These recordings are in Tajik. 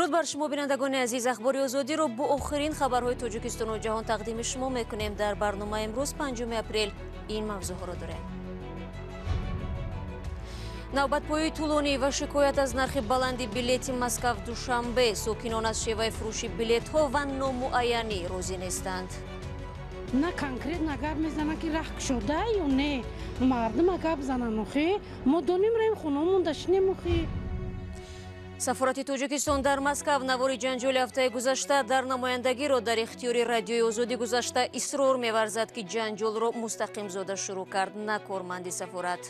Дуруд бар шумо, бинандагони азиз. Ахбори Озодиро бо охирин хабарҳои Тоҷикистону ҷаҳон тақдими шумо мекунем. Дар барнома имрӯз, 5 апрел, ин мавзӯъҳоро дорем: навбатпоии тӯлонӣ ва шикоят аз нархи баланди билети Москав Душанбе. Сокинон аз шеваи фурӯши билетҳо ва номуайянӣ розӣ нестанд. На конкретно гап мезананд, ки раҳ кушода ё не. Мардума гап зананд охи, мо доним, раем хонамон дашинем охи. Сафорати Тоҷикистон дар Москав навори ҷанҷоли ҳафтаи гузашта дар намояндагиро дар ихтиёри Радиои Озодӣ гузашта, исрор меварзад, ки ҷанҷолро Мустақимзода шурӯъ кард, на корманди сафорат.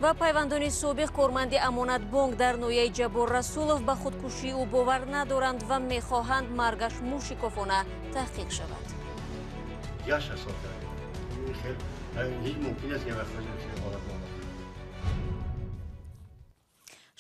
Ва пайвандони собиқ корманди Амонатбонк дар ноҳияи Ҷаббор Расулов ба худкушии ӯ бовар надоранд ва мехоҳанд маргаш мушикофона таҳқиқ шавад. Яша сол ҳеҷ мумкин аст. Ҳолат.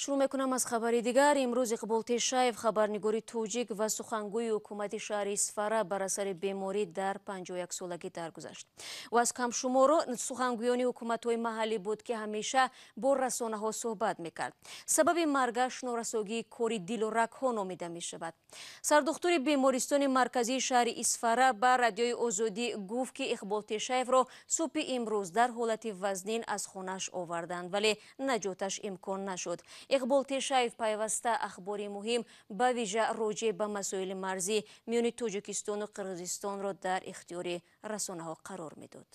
Шурӯъ мекунам аз хабари дигар. Имрӯз Иқбол Тешаев, хабарнигори тоҷик ва сухангӯи ҳукумати шаҳри Исфара, бар асари беморӣ дар 51 солагӣ даргузашт. Ӯ аз камшуморо сухангӯёни ҳукуматҳои маҳаллӣ буд, ки ҳамеша бо расонаҳо суҳбат мекард. Сабаби маргаш норасогии кори дилу рагҳо номида мешавад. Сардухтури бемористони марказии шаҳри Исфара ба Радиои Озодӣ гуфт, ки Иқбол Тешаевро субҳи имрӯз дар ҳолати вазнин аз хонааш оварданд, вале наҷоташ имкон нашуд. Иқбол Тешаев пайваста ахбори муҳим, ба вижа роҷеъ ба масоили марзӣ миёни Тоҷикистону Қирғизистонро дар ихтиёри расонаҳо қарор медод.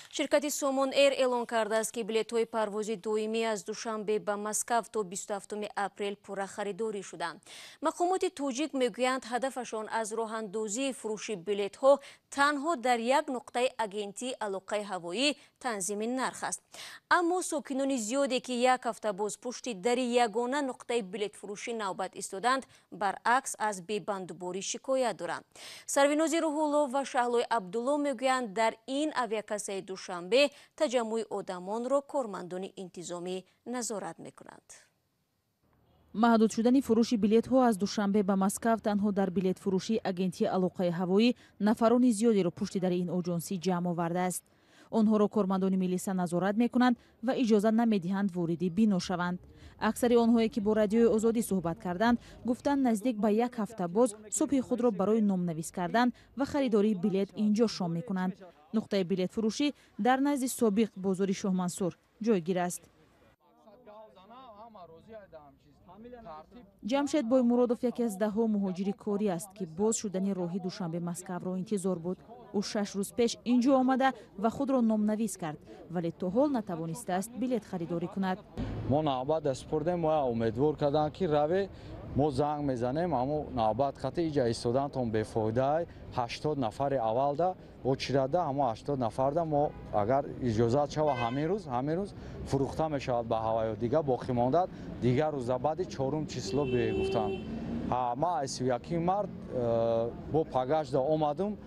Ширкати Сомон Эйр эълон кардааст, ки билетҳои парвози доимӣ аз Душанбе ба Москав то 27 апрел пурра харидорӣ шуданд. Мақомоти тоҷик мегӯянд, ҳадафашон аз роҳандозии фурӯши билетҳо танҳо дар як нуқтаи агентии алоқаи ҳавоӣ танзими нарх аст. Аммо сокинони зиёде, ки як ҳафта боз пушти дари ягона нуқтаи билетфурӯшӣ навбат истоданд, баръакс, аз бебандуборӣ шикоят доранд. Сарвинози Рӯҳулло ва Шаҳлои Абдулло мегӯянд, дар ин авиакассаи Душанбе таҷаммӯи одамонро кормандони интизомӣ назорат мекунанд. Маҳдуд шудани фурӯши билетҳо аз Душанбе ба Москав танҳо дар билетфурӯшии агентии алоқаи ҳавоӣ нафарони зиёдеро пушти дари ин оҷонсӣ ҷамъ овардааст. Онҳоро кормандони милиса назорат мекунанд ва иҷоза намедиҳанд вориди бино шаванд. Аксари онҳое, ки бо Радиои Озодӣ суҳбат карданд, гуфтанд, наздик ба як ҳафта боз субҳи худро барои номнавис кардан ва харидории билет инҷо шом мекунанд. Нуқтаи билетфурӯшӣ дар назди собиқ бозори Шоҳмансур ҷойгир аст. Ҷамшед Боймуродов яке аз даҳҳо муҳоҷири корӣ аст, ки боз шудани роҳи Душанбе Москавро интизор буд. Ӯ 6 рӯз пеш инҷо омада ва худро номнавис кард, вале то ҳол натавонистааст билет харидорӣ кунад. Мо навбат супурдем, моя умедвор карданд, ки раве, мо занг мезанем, аммо навбат қати иҷа истодантон бефоидаи. 80 нафари аввалда очирада, ҳамо 80 нафарда мо агар иҷозат шава, ҳамин рӯз фурӯхта мешавад ба ҳаваё, дигар боқӣ мондад дигар рӯза баъди чорум число гуфтанд. Ма аз 31 март бо пагашда омадум,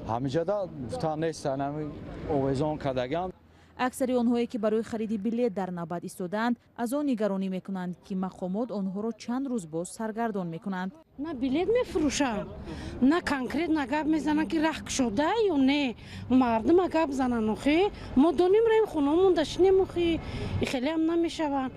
ҳамиҷада гуфтан нестан, овезон кардагиам. Аксари онҳое, ки барои хариди билет дар навбат истодаанд, аз он нигаронӣ мекунанд, ки мақомот онҳоро чанд рӯз боз саргардон мекунанд. На билет мефурӯшанд, на конкретно гап мезананд, ки раҳ кушода ё не. Мардума гап зананд охи, мо доним, раем хонамон дашинем охи. Хелеам намешаванд.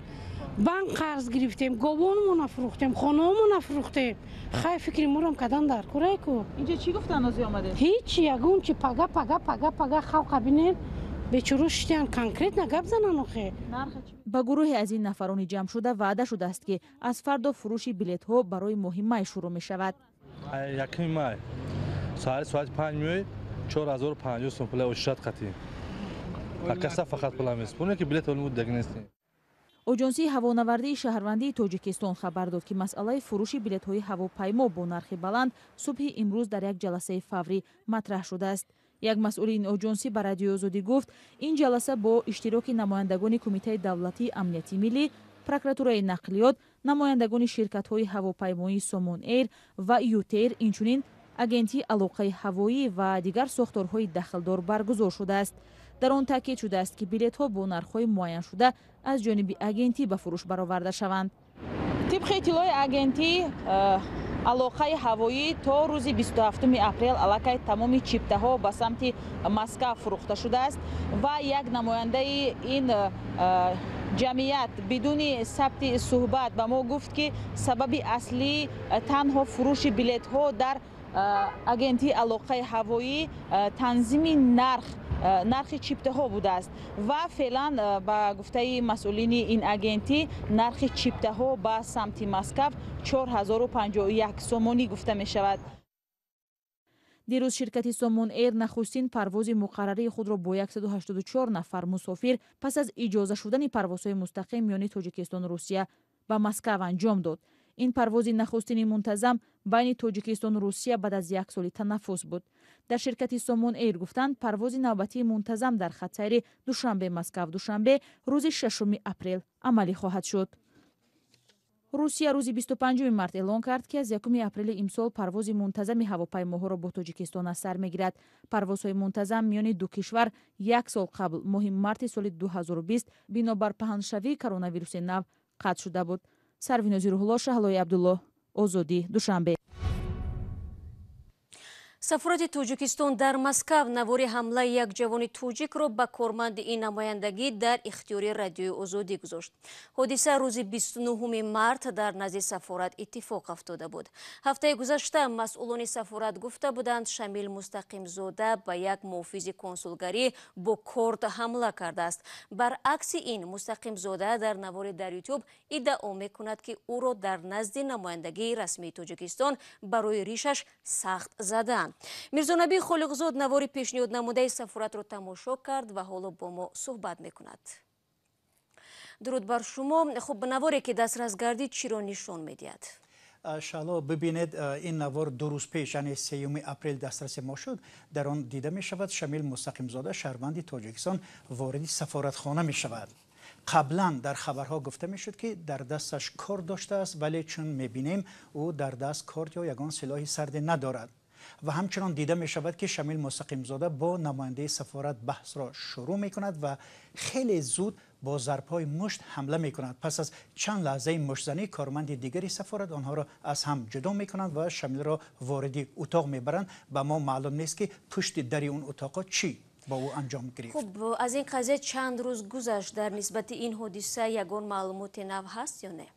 Банк қарз гирифтем, говонмона фурӯхтем, хонаомона фурӯхтем. Хай, фикри морам кадан дар курай ку. Инҷо чӣ гуфтанд, озӣ омадед? Ҳеҷ ягон чи. Пага, пага, пага, пага халқа бинем, бечоро шитян. Конкретно гап занан охе. Ба гурӯҳе аз ин нафарони ҷамъшуда ваъда шудааст, ки аз фардо фурӯши билетҳо барои моҳи май шурӯъ мешавад. 1 май саҳари соати 5 меои, 4050 сом пула очират қатӣ каса фақат пула месупорем, ки билет олимуд даги нестем. Оҷонсии ҳавонавардии шаҳрвандии Тоҷикистон хабар дод, ки масъалаи фурӯши билетҳои ҳавопаймо бо нархи баланд субҳи имрӯз дар як ҷаласаи фаврӣ матраҳ шудааст. Як масъули ин оҷонсӣ ба Радиои Озодӣ гуфт, ин ҷаласа бо иштироки намояндагони Кумитаи давлатии амнияти миллӣ, прокуратураи нақлиёт, намояндагони ширкатҳои ҳавопаймоии Сомон Эйр ва Ютэйр, инчунин агентии алоқаи ҳавоӣ ва дигар сохторҳои дахлдор баргузор шудааст. Дар он таъкид шудааст, ки билетҳо бо нархҳои муайяншуда аз ҷониби агентӣ ба фурӯш бароварда шаванд. Тибқи иттилои агентӣ алоқаи ҳавоӣ, то рӯзи 27 апрел аллакай тамоми чиптаҳо ба самти Москав фурӯхта шудааст ва як намояндаи ин ҷамъият бидуни сабти суҳбат ба мо гуфт, ки сабаби аслӣ танҳо фурӯши билетҳо дар агентии алоқаи ҳавоӣ танзими нархи чиптаҳо будааст ва феълан, ба гуфтаи масъулини ин агентӣ, нархи чиптаҳо ба самти Москав 4051 сомонӣ гуфта мешавад. Дирӯз ширкати Сомон Эйр нахустин парвози муқаррарии худро бо 184 нафар мусофир пас аз иҷоза шудани парвозҳои мустақим миёни Тоҷикистону Русия ба Москав анҷом дод. Ин парвози нахустини мунтазам байни Тоҷикистону Русия баъд аз як соли танаффус буд. Дар ширкати Сомон Эйр гуфтанд, парвози навбатии мунтазам дар хатсайри Душанбе Москав Душанбе рӯзи 6 апрел амалӣ хоҳад шуд. Русия рӯзи 25 март эълон кард, ки аз 1 апрели имсол парвози мунтазами ҳавопаймоҳоро бо Тоҷикистон аз сар мегирад. Парвозҳои мунтазам миёни ду кишвар як сол қабл, моҳи марти соли 2020, бинобар паҳншавии коронавируси нав қатъ шуда буд. Сарвинози Рӯҳулло, Шаҳлои Абдуллоҳ, Озодӣ, Душанбе. Сафорати Тоҷикистон дар Москав навори ҳамлаи як ҷавони тоҷикро ба корманди ин намояндагӣ дар ихтиёри Радиои Озодӣ гузошт. Ҳодиса рӯзи 29 март дар назди сафорат иттифоқ афтода буд. Ҳафтаи гузашта масъулони сафорат гуфта буданд, Шамил Мустақимзода ба як муҳофизи консулгарӣ бо корд ҳамла кардааст. Баръакси ин, Мустақимзода дар навори дар Ютуб иддао мекунад, ки ӯро дар назди намояндагии расмии Тоҷикистон барои ришаш сахт задаанд. Мирзонаби Холиқзод навори пешниҳод намудаи сафоратро тамошо кард ва ҳоло бо мо суҳбат мекунад. Дуруд бар шумо. Хуб, наворе ки дастрас гардид, чиро нишон медиҳад? Шаҳло, бибинед, ин навор 2 рӯз пеш, яъне 3 апрел, дастраси мо шуд. Дар он дида мешавад, Шамил Мустақимзода, шаҳрванди Тоҷикистон, вориди сафоратхона мешавад. Қаблан дар хабарҳо гуфта мешуд, ки дар дасташ кор доштааст, вале чун мебинем, ӯ дар даст корд ё ягон силоҳи сарде надорад. Ва ҳамчунон дида мешавад, ки Шамил Мустақимзода бо намояндаи сафорат баҳсро шурӯъ мекунад ва хеле зуд бо зарбҳои мушт ҳамла мекунад. Пас аз чанд лаҳзаи муштзанӣ, корманди дигари сафорат онҳоро аз ҳам ҷудо мекунанд ва Шамилро вориди утоқ мебаранд. Ба мо маълум нест, ки пушти дари он утоқҳо чӣ бо ӯ анҷом гирифт. Хуб, аз ин қазия чанд рӯз гузашт. Дар нисбати ин ҳодиса ягон маълумоти нав ҳаст ё не?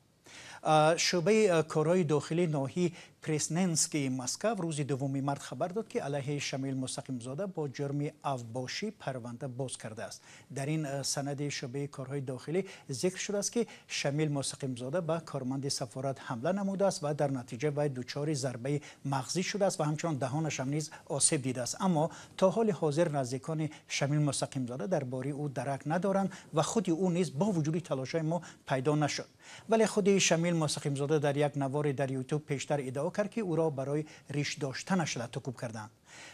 Шӯъбаи корҳои дохилии ноҳияи Пресненскии Москав рӯзи 2 март хабар дод, ки алайҳи Шамил Мустақимзода бо ҷурми авбошӣ парванда боз кардааст. Дар ин санади шӯъбаи корҳои дохилӣ зикр шудааст, ки Шамил Мустақимзода ба корманди сафорат ҳамла намудааст ва дар натиҷа вай дучори зарбаи мағзӣ шудааст ва ҳамчунон даҳонаш ҳам низ осеб дидааст. Аммо то ҳоли ҳозир наздикони Шамил Мустақимзода дар бораи ӯ дарак надоранд ва худи ӯ низ бо вуҷуди талошҳои мо пайдо нашуд. Вале худи Шамил Мустақимзода дар як навори дар Ютуб пештар иддао кард, ки ӯро барои риш доштанаш латукӯб карданд.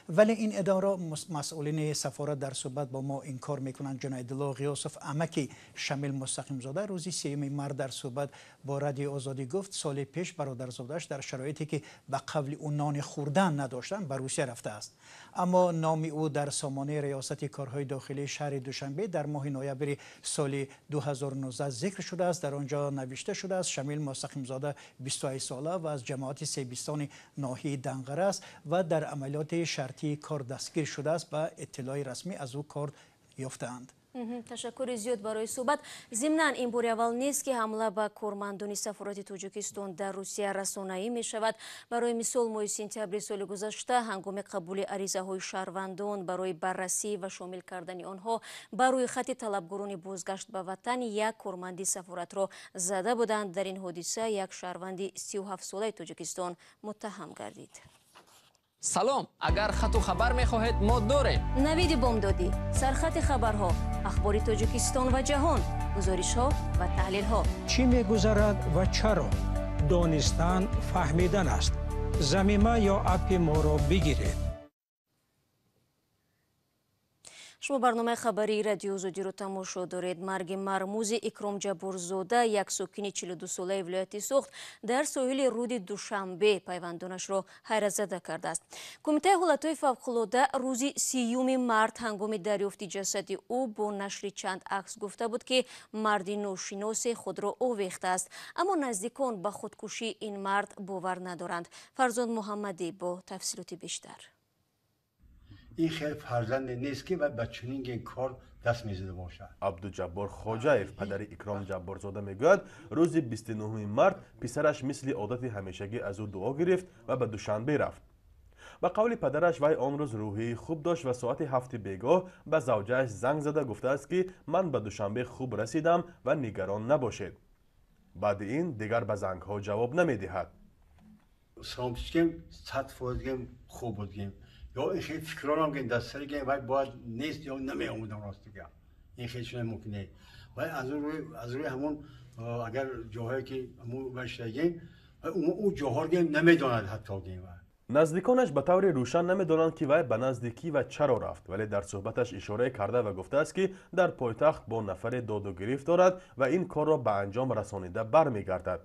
Вале ин иддаоро масъулини сафорат дар суҳбат бо мо инкор мекунанд. Ҷунаидулло Ғиёсов, амаки Шамил Мустақимзода, рӯзи 3 март дар суҳбат бо Радиои Озодӣ гуфт, соли пеш бародарзодааш дар шароите, ки ба қавли ӯ нони хӯрдан надоштанд, ба Русия рафтааст. Аммо номи ӯ дар сомонаи риёсати корҳои дохилии шаҳри Душанбе дар моҳи ноябри соли 2019 зикр шудааст. Дар он ҷо навишта шудааст, Шамил Мустақимзода 28 сола ва аз ҷамоати Себистони ноҳияи Данғара аст ва дар амалиёти шартии кор дастгир шудааст. Ба иттилои расмӣ, аз ӯ кор ёфтаанд. Ташаккури зиёд барои суҳбат. Зимнан, ин бори аввал нест, ки ҳамла ба кормандони сафорати Тоҷикистон дар Русия расонаӣ мешавад. Барои мисол, моҳи сентябри соли гузашта ҳангоми қабули аризаҳои шаҳрвандон барои баррасӣ ва шомил кардани онҳо ба рӯйхати талабгорони бозгашт ба ватан як корманди сафоратро зада буданд. Дар ин ҳодиса як шаҳрванди 37-солаи Тоҷикистон муттаҳам гардид. Салом, агар хату хабар мехоҳед, мо дорем. Навиди бомдодӣ, сархати хабарҳо, ахбори Тоҷикистон ва ҷаҳон, гузоришҳо ва таҳлилҳо. Чӣ мегузарад ва чаро? Донистан фаҳмидан аст. Замима ё аппи моро бигиред. Шумо барномаи хабарии Радиои Озодиро тамошо доред. Марги мармузи Икром Ҷабборзода, як сокини 42-солаи вилояти Суғд, дар соҳили руди Душанбе пайвандонашро ҳайратзада кардааст. Кумитаи ҳолатҳои фавқулода рӯзи 30 март ҳангоми дарёфти ҷасади ӯ бо нашри чанд акс гуфта буд, ки марди ношиносе худро овехтааст. Аммо наздикон ба худкушии ин мард бовар надоранд. Фарзод Муҳаммадӣ бо тафсилоти бештар. Ин хел фарзанде нест ки ба чунин кор даст мезада бошад. Абдуҷаббор Хоҷаев, падари Икром Ҷабборзода, мегӯяд, рӯзи 29 март писараш мисли одати ҳамешагӣ аз ӯ дуо гирифт ва ба Душанбе рафт. Ба қавли падараш, вай он рӯз рӯҳияи хуб дошт ва соати 7 бегоҳ ба завҷааш занг зада гуфтааст, ки ман ба Душанбе хуб расидам ва нигарон набошед. Баъди ин дигар ба зангҳо ҷавоб намедиҳад. Саломатишгем 100% гем хуб будгем. Ё ин хел фикронам ки дар сари гем вай бояд нест ё намеомудам, ростига. Ин хел чиз мумкин нест. Вай аз рӯи ҳамон агар ҷоҳое ки вай шудагем, ӯ ҷоҳоро гем намедонад ҳатто гем. Наздиконаш ба таври рӯшан намедонанд, ки вай ба назди кӣ ва чаро рафт, вале дар суҳбаташ ишорае карда ва гуфтааст, ки дар пойтахт бо нафаре доду гирифт дорад ва ин корро ба анҷом расонида бармегардад.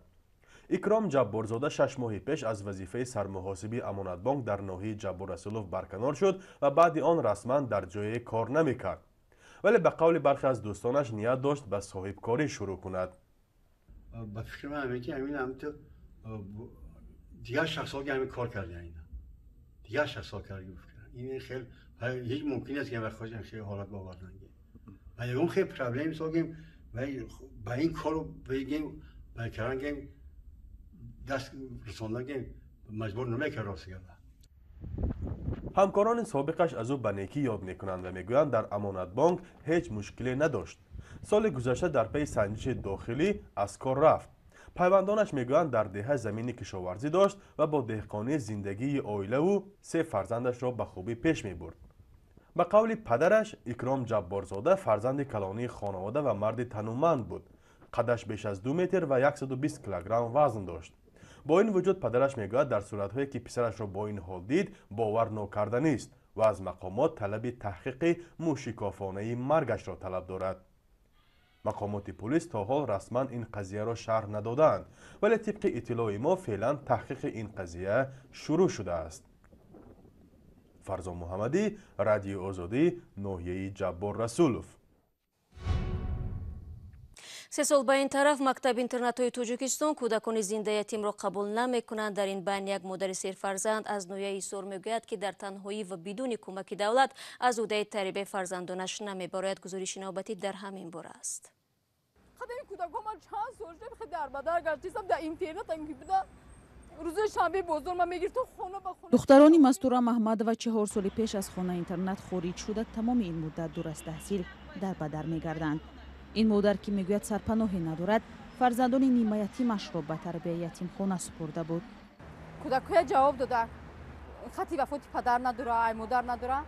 Икром Ҷабборзода 6 моҳи пеш аз вазифаи сармуҳосиби Амонатбонк дар ноҳияи Ҷабборрасулов барканор шуд ва баъди он расман дар ҷое кор намекард. Вале ба қавли бархе аз дӯстонаш ният дошт ба соҳибкорӣ шурӯъ кунад. Ба фикри ман ҳамин ки ҳамин ҳамто дигар шахсҳо ҳамин кор карда, ина дигар шахсҳо карда. Ин хел ҳеҷ мумкин нест ки хел ҳолат бовардан. Ва ягон хел проблем согем ва ба ин кору бигем ба карангем даст расондагем маҷбур намекард ростига. Ҳамкорони собиқаш аз ӯ ба некӣ ёд мекунанд ва мегӯянд, дар Амонатбонк ҳеҷ мушкиле надошт. Соли гузашта дар пайи санҷиши дохилӣ аз кор рафт. Пайвандонаш мегӯянд, дар деҳа замини кишоварзӣ дошт ва бо деҳқонӣ зиндагии оилаву 3 фарзандашро ба хубӣ пеш мебурд. Ба қавли падараш, Икром Ҷабборзода фарзанди калонии хонавода ва марди тануманд буд. Қадаш беш аз 2 метр ва 120 килограмм вазн дошт. Бо ин вуҷуд падараш мегӯяд, дар суратҳое ки писарашро бо ин ҳол дид, бовар нокарданист ва аз мақомот талаби таҳқиқи мӯшикофонаи маргашро талаб дорад. Мақомоти пулис то ҳол расман ин қазияро шарҳ надодаанд, вале тибқи иттилои мо феълан таҳқиқи ин қазия шурӯъ шудааст. Фарзон Муҳаммадӣ, Радиои Озодӣ, ноҳияи Ҷаббор Расулов. 3 сол ба ин тараф мактаб интернатҳои Тоҷикистон кӯдакони зиндаятимро қабул намекунанд. Дар ин байн як модари серфарзанд аз ноҳияи Ҳисор мегӯяд, ки дар танҳоӣ ва бидуни кӯмаки давлат аз ӯҳдаи тарбияи фарзандонаш намебарояд. Гузориши навбатӣ дар ҳамин бора аст. Духтарони Мастура Маҳмадова 4 соли пеш аз хона интернат хориҷ шуда, тамоми ин муддат дур аз таҳсил дар ба дар мегарданд. Ин модар, ки мегӯяд сарпаноҳе надорад, фарзандони нимаятимашро ба тарбияи ятимхона супурда буд. Кӯдакҳоя ҷавоб дода, хати вафоти падар надора, ай модар надора,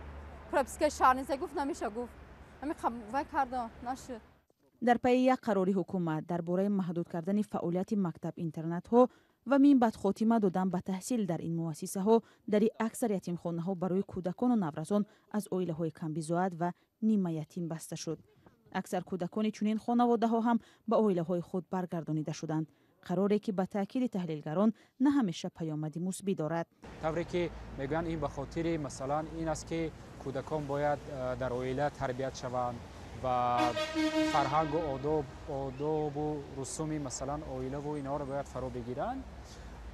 пропискаи шаҳр нест, гуфт намеша, гуфт ҳамин вай карда нашуд. Дар пайи як қарори ҳукумат дар бораи маҳдуд кардани фаъолияти мактаб-интернатҳо ва минбаъд хотима додан ба таҳсил дар ин муассисаҳо, дари аксар ятимхонаҳо барои кӯдакону наврасон аз оилаҳои камбизоат ва нимаятим баста шуд. Аксар кӯдакони чунин хонаводаҳо ҳам ба оилаҳои худ баргардонида шуданд. Қароре ки ба таъкиди таҳлилгарон на ҳамеша паёмади мусбӣ дорад. Тавре ки мегӯянд, ин ба хотири масалан ин аст, ки кӯдакон бояд дар оила тарбият шаванд ва фарҳангу одобу русуми масалан оилаву инҳоро бояд фаро бигиранд.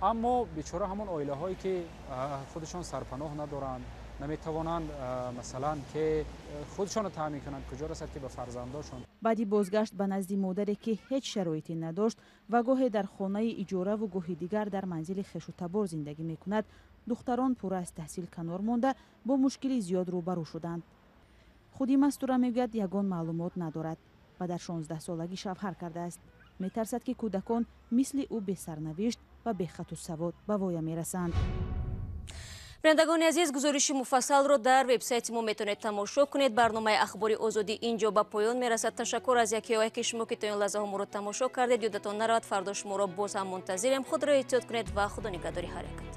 Аммо бечора ҳамон оилаҳое ки худашон сарпаноҳ надоранд, наметавонанд масалан ки худшонро таъмин кунанд, куҷо расад ки ба фарзандошон. Баъди бозгашт ба назди модаре, ки ҳеҷ шароите надошт ва гоҳе дар хонаи иҷораву гоҳи дигар дар манзили хешу табор зиндагӣ мекунад, духтарон пурра аз таҳсил канор монда бо мушкили зиёд рӯбарӯ шуданд. Худи Мастура мегӯяд, ягон маълумот надорад ва дар 16-солагӣ шавҳар кардааст. Метарсад, ки кӯдакон мисли ӯ бесарнавишт ва бехату савод ба воя мерасанд. Бинандагони азиз, гузориши муфассалро дар вебсайти мо метавонед тамошо кунед. Барномаи Ахбори Озодӣ инҷо ба поён мерасад. Ташаккур аз якеяки шумо, ки то ин лаҳзаҳо моро тамошо кардед. Ёдатон наравад, фардо шуморо боз ҳам мунтазирем. Худро эҳтиёт кунед ва худо нигаҳдори ҳар як.